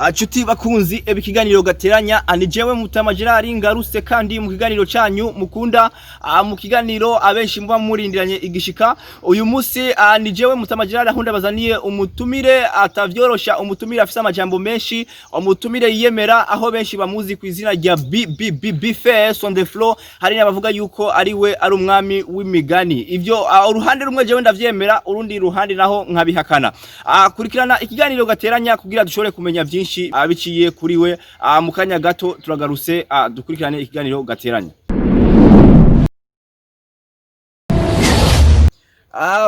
Nshuti bakunzi ikiganiro gateranya, ni jewe Mutama Gerard ngarutse kandi mu kiganiro cyanyu mukunda, mu kiganiro abenshi muba murindiranye igishika. Uyu munsi ni jewe Mutama Gerard aho ndabazaniye umutumire atavyorosha, umutumire afise amajambo menshi, umutumire yiyemera, aho benshi bamuzi ku izina rya BBB Face on the floor. Hari n'abavuga yuko ari we ari umwami w'imigani. Ivyo uruhande rumwe jewe ndavyemera, urundi ruhande naho nkabihakana. Kurikirana ikiganiro gateranya kugira dushobore kumenya byinshi biciye kuri we. Mu kanya gato turagarutse, dukurikirane ikiganiro gateranya.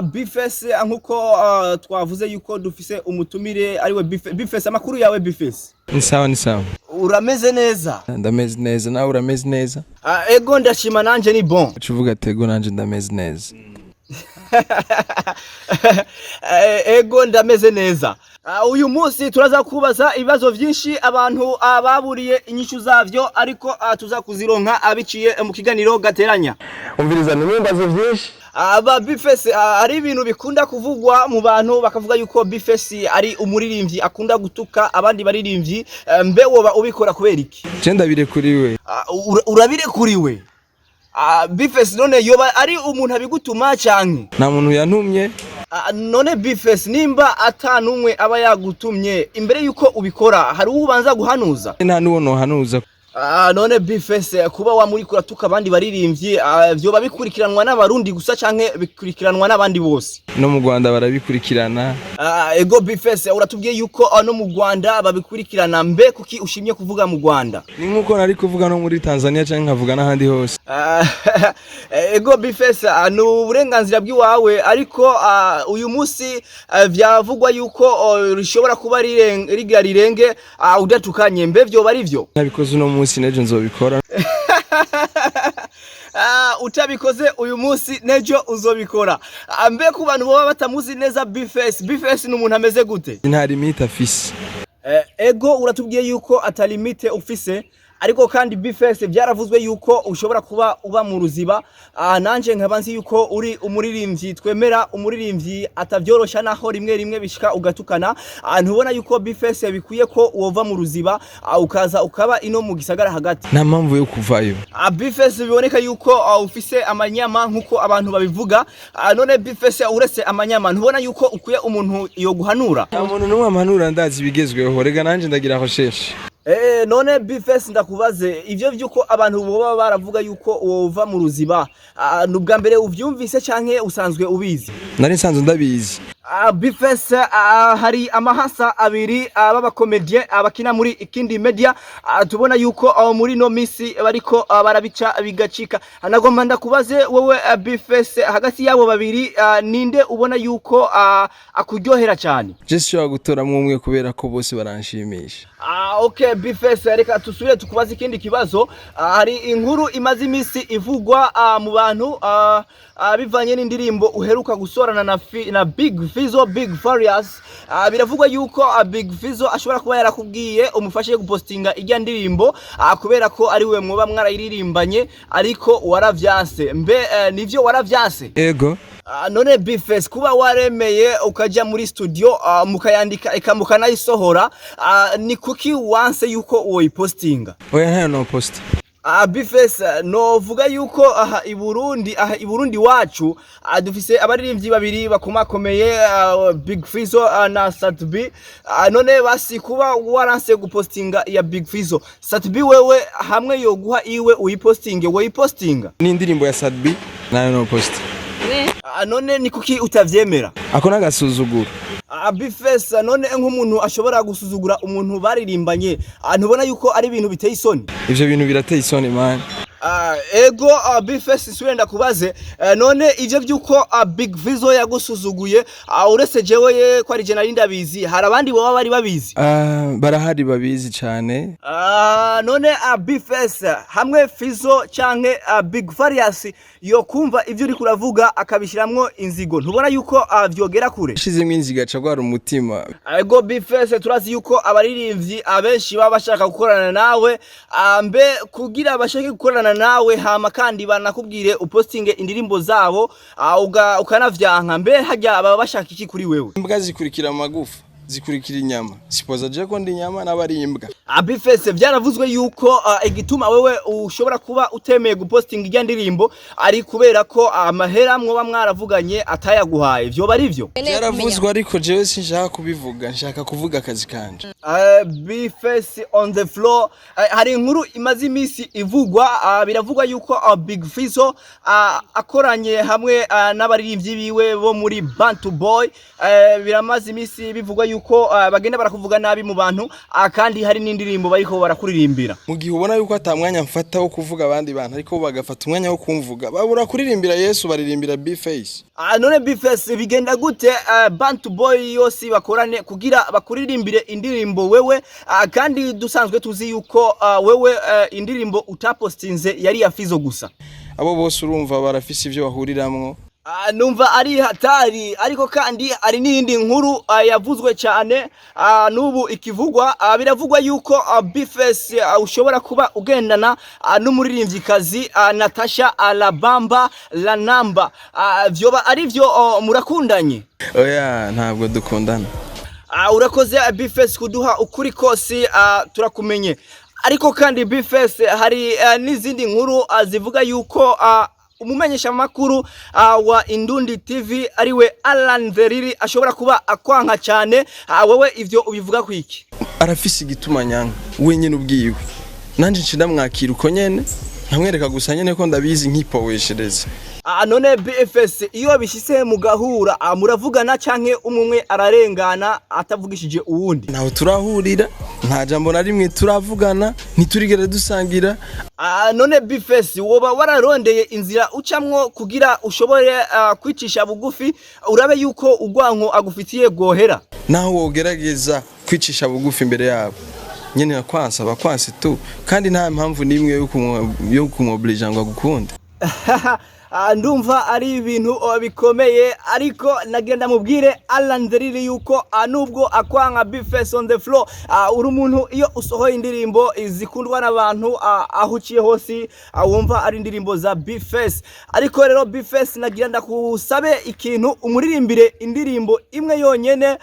B-Face, nkuko twavuze yuko dufise umutumire ariwe B-Face. Amakuru yawe, B-Face? Ni sawa, ni sawa. Urameze neza? Ndameze neza, nawe urameze neza? Ego, ndashima, nanje ni bon. Uca uvuga ati ego, nanje ndameze neza. Ego, ndameze neza. Uyu munsi turaza kubaza ibibazo byinshi abantu baburiye inyishu zavyo, ariko tuza kuzironka abiciye mu kiganiro gateranya. Umviriza, ni ibibazo byinshi. Aba B-Face, ari ibintu bikunda kuvugwa mu bantu, bakavuga yuko B-Face ari umuririmbyi akunda gutuka abandi baririmbyi. Mbe woba ubikora kubera iki? Je ndabirekuriwe. Urabirekuriwe? B-Face, none yoba ari umuntu abigutuma canke? Nta muntu yantumye. None B-Face, nimba atanumwe aba yagutumye, imbere yuko ubikora hari uwo ubanza guhanuza? Nta n'uwo nohanuza. None B-Face, kuba wamuri kuratuka abandi baririmbyi, vyoba bikurikiranwa n'Abarundi gusa canke bikurikiranwa n'abandi bose? No mu Rwanda barabikurikirana. Ego B-Face, uratubwiye yuko no mu Rwanda babikurikirana. Mbe kuki ushimye kuvuga mu Rwanda? Ni nk'uko nari kuvuga no muri Tanzania canke nkavuga n'ahandi hose. Ego B-Face, ni uburenganzira bw'iwawe, ariko uyu munsi vyavugwa yuko rishobora kuba rigira rirenge udatukanye. Mbe vyoba ari vyo? Ntabikoze uno munsi, n'ejo nzobikora. Utabikoze uyu munsi, nejo uzobikora. Mbe ku bantu boba batamuzi neza B-Face, B-Face ni umuntu ameze gute? Nta limite afise. Ego, uratubwiye yuko ata limite ufise, ariko kandi B-Face, byaravuzwe yuko ushobora kuba uba mu Ruziba. Nanje nkaba nzi yuko uri umuririmbyi twemera, umuririmbyi atavyorosha, naho rimwe rimwe bishika ugatukana. Ntubona yuko B-Face bikwiye ko wova mu Ruziba, ukaza ukaba ino mu gisagara hagati? Nta mpamvu yo kuvayo. B-Face, biboneka yuko ufise amanyama nkuko abantu babivuga. None B-Face, uretse amanyama, ntubona yuko ukwiye umuntu yo guhanura? Nta muntu n'umwe ampanura, ndazi ibigezweho. Rega nanje ndagira recherche. None B-Face, ndakubaze, ivyo vyuko abantu boba baravuga yuko wova mu Ruziba, ni ubwa mbere uvyumvise canke usanzwe ubizi? Nari nsanzwe ndabizi. B-Face, hari amahasa abiri b'aba comédien bakina muri Ikindi Media, tubona yuko muri no misi bariko barabica bigacika. Nagomba ndakubaze wowe, B-Face, hagati yabo babiri, ninde ubona yuko akuryohera cyane? Je sinshobora gutoramwo umwe kubera ko bose baranshimisha. Okay B-Face, reka tusubire tukubaze ikindi kibazo. Hari inkuru imaze imisi ivugwa mu bantu, bivanye n'indirimbo uheruka gusorana na Big Fizzo, Big Farious. Biravugwa yuko Big Fizzo ashobora kuba yarakubwiye umufashe gupostinga ijya ndirimbo, kubera ko ari we mwoba mwarayiririmbanye, ariko waravyanse. Mbe nivyo, waravyanse? Ego. None B-Face, kuba waremeye ukaja muri studio, mukayandika eka mukanayisohora, ni kuki wanse yuko woyipostinga? Oya, ntayo no post. B-Face, novuga yuko aha i Burundi wacu, dufise abaririmbyi babiri bakomakomeye, Big Fizzo na Sat-B. None basi kuba waranse gupostinga ya Big Fizzo, Sat-B wewe hamwe yoguha iwe uyipostinge, woyipostinga? Ni indirimbo ya Sat-B, nayo no post. None ni kuki utavyemera? Ako n'agasuzuguro. B-Face, none nk'umuntu ashobora gusuzugura umuntu baririmbanye, ntubona yuko ari ibintu biteye isoni? Ivyo bintu birateye isoni, man. Ego, B-Face, nsubire ndakubaze, none ivyo vyuko Big Fizzo yagusuzuguye, uretse jewe ye ko ari je nari ndabizi, hari abandi boba bari babizi? Barahari babizi cane. None B-Face, hamwe Fizzo canke Big Farious yo kumva ivyo uriko uravuga akabishiramwo inzigo, ntubona yuko vyogera kure? Ashizemwo inzigo aca agwara umutima. Ego B-Face, turazi yuko abaririmbyi abenshi baba bashaka gukorana nawe. Mbe kugira bashake gukorana nawe, hama kandi banakubwire upostinge indirimbo zabo, ukanavyanka, mbe harya baba bashaka iki kuri wewe? Imbwa zikurikira amagufa. Zikurikira inyama. Sipoza je ko ndi inyama n'abari imbwa. B-Face, byaravuzwe yuko igituma wewe ushobora kuba utemeye gupostinga ijya ndirimbo ari kubera ko amahera mwoba mwaravuganye atayaguhaye. Vyoba ari vyo? Byaravuzwe, ariko jewe sinshaka kubivuga, nshaka kuvuga akazi kanje. B-Face on the floor. Hari inkuru imaze iminsi ivugwa, biravugwa yuko Big Fizzo akoranye hamwe n'abaririmbyi biwe bo muri Bantu Boy. Biramaze iminsi bivugwa yuko bagenda barakuvuga nabi mu bantu, kandi hari n'indirimbo bariko barakuririmbira. Mu gihe ubona yuko ata mwanya mfata wo kuvuga abandi bantu, ariko bo bagafata umwanya wo kumvuga, babura kuririmbira Yesu, baririmbira B-Face. None B-Face, bigenda gute Bantu Boy yose bakorane kugira bakuririmbire indirimbo wewe, kandi dusanzwe tuzi yuko wewe indirimbo utapostinze yari ya Fizzo gusa? Abo bose urumva barafise ivyo bahuriramwo. Numva ari hatari, ariko kandi hari n'iyindi nkuru yavuzwe cyane, n'ubu ikivugwa. Biravugwa yuko B-Face ushobora kuba ugendana n'umuririmvyikazi Natasha Alabamba Lanamba. Vyoba ari vyo, murakundanye? Oya, ntabwo dukundana. Urakoze B-Face kuduha ukuri kose, turakumenye. Ariko kandi B-Face, hari n'izindi nkuru zivuga yuko umumenyesha makuru wa Indundi TV ariwe Alan Veriri ashobora kuba akwanka cyane. Wewe ivyo ubivuga kwiki? Arafise igituma nyanka wenyine ubwiwe, nanje nci ndamwakira uko nyene, nkamwereka gusa nyene ko ndabizi, nkipoweshereza. None BFS, iyo bishyize mugahura, muravugana canke umwe ararengana atavugishije uwundi? Ntaho turahurira, nta jambo na rimwe turavugana, ntiturigera dusangira. None B-Face, woba wararondeye inzira ucamwo kugira ushobore kwicisha bugufi, urabe yuko urwanko agufitiye gohera? Naho wogerageza kwicisha bugufi imbere yabo nyene, yakwansa bakwanse tu, kandi nta mpamvu n'imwe yo kumwoblija ngo agukunde. Ndumva ari ibintu bikomeye, ariko nagenda mubwire Alan Zeriri yuko nubwo akwanka, B-Face on the floor, uri umuntu iyo usohoye indirimbo zikundwa n'abantu, aho uciye hose wumva ari indirimbo za B-Face. Ariko rero B-Face, nagira ndakusabe ikintu: umuririmbire indirimbo imwe yonyene,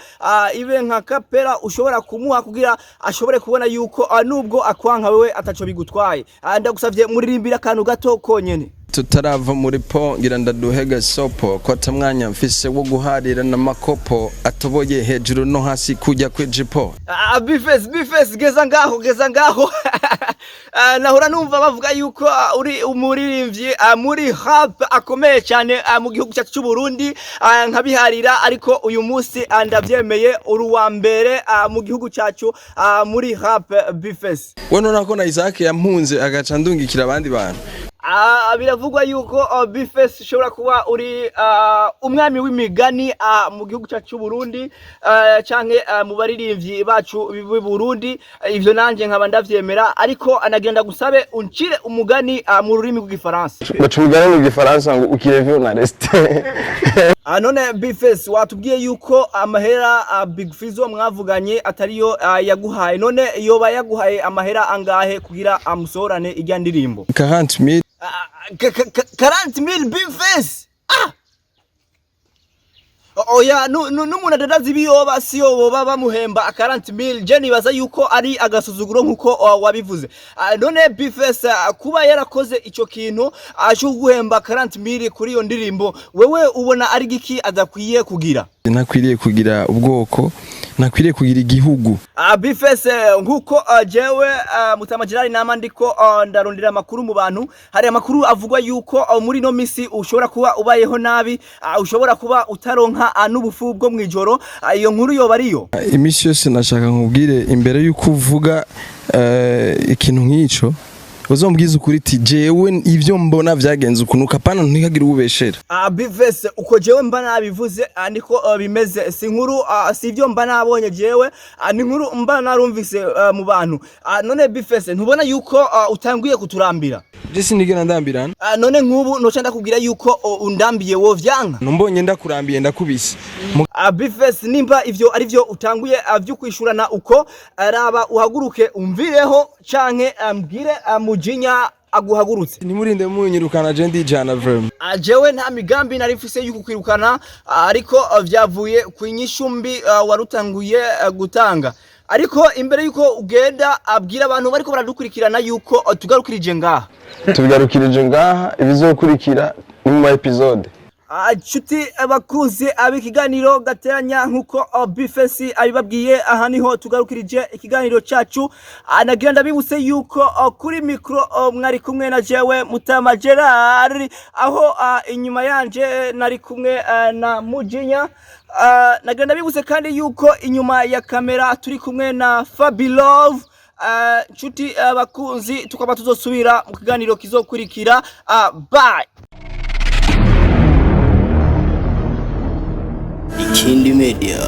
ibe nka kapera ushobora kumuha kugira ashobore kubona yuko nubwo akwanka wewe ataco bigutwaye. Ndagusavye muririmbire akantu gato konyene. Tutarava muri po, ngira ndaduhe gasopo ko atamwanya mfise wo guharira n'amakopo atoboye hejuru no hasi kujya kw'ijipo. B-Face, B-Face, geza ngaho, geza ngaho. Nahora numva bavuga yuko uri umuririmbyi muri rap akomeye cyane mu gihugu cyacu cy'u Burundi, nkabiharira, ariko uyu munsi ndavyemeye, uri uwa mbere mu gihugu cyacu muri rap, B-Face. We none ko na Isaac yampunze agaca ndungikira abandi bantu. Biravugwa yuko B-Face ushobora kuba uri umwami w'imigani mu gihugu cyacu cy'u Burundi, canke mu baririmbyi bacu b'i Burundi. Ivyo nanje nkaba ndavyemera, ariko anagenda gusabe uncire umugani mu rurimi rw'igifaransa. Baca umugani mu gifaransa ngo ukireve na reste. None B-Face, watubwiye yuko amahera Big Fizzo mwavuganye atariyo yaguhaye. None yoba yaguhaye amahera angahe kugira amusohorane irya ndirimbo? 40,000. 40,000, B-Face? Ah! Oya, n'umuntu adadaza ibiyoba siyo boba bamuhemba 40,000. Je nibaza yuko ari agasuzuguro nkuko wabivuze. None B-Face, kuba yarakoze ico kintu cyo guhemba 40,000 kuri iyo ndirimbo, wewe ubona ari giki adakwiye kugira? Ntakwiriye kugira ubwoko, ntakwiriye kugira igihugu. B-Face, nkuko jewe Mutama Gerard nama ndiko ndarondera amakuru mu bantu, hari amakuru avugwa yuko muri no misi ushobora kuba ubayeho nabi, ushobora kuba utaronka n'ubufu bwo mwijoro. Iyo nkuru yoba ariyo? Iminsi yose nashaka nkubwire, imbere y'uko uvuga ikintu nk'ico, uzombwiza ukuri iti jewe ivyo mbona vyagenze ukuntu, kapana ntihagire uwubeshera. B-Face, uko jewe mba nabivuze niko bimeze. Si inkuru, si ibyo mba nabonye jewe, ni inkuru mba narumvise mu bantu. None B-Face, ntubona yuko utanguye kuturambira? Je sinigera ndambirana. None nk'ubu noca ndakubwira yuko undambiye, wo vyanka? Numbonye ndakurambiye, ndakubise. B-Face, nimba ivyo ari vyo utanguye vyo kwishurana uko, raba uhaguruke umvireho canke mbwire mujinya. Aguhagurutse. Ntimurinde munyirukana, je ndijana vraiment. Jewe nta migambi nari mfise yuko kwirukana, ariko vyavuye ku inyishu mbi warutanguye gutanga. Ariko imbere yuko ugenda, abwira abantu bariko baradukurikirana yuko tugarukirije ngaha. Tubigarukirije ngaha, ibizokurikira ni mu ma episode. Nshuti bakunzi ab'ikiganiro Gateranya, nkuko B-Face abibabwiye, aha niho tugarukirije ikiganiro cacu. Nagira ndabibutse yuko kuri micro mwari kumwe na jewe Mutama Gerard, aho inyuma yanje nari kumwe na Mujinya. Nagira ndabibutse kandi yuko inyuma ya kamera turi kumwe na Fabilove. Nshuti bakunzi, tukaba tuzosubira mu kiganiro kizokurikira. Bye. Ikindi Media.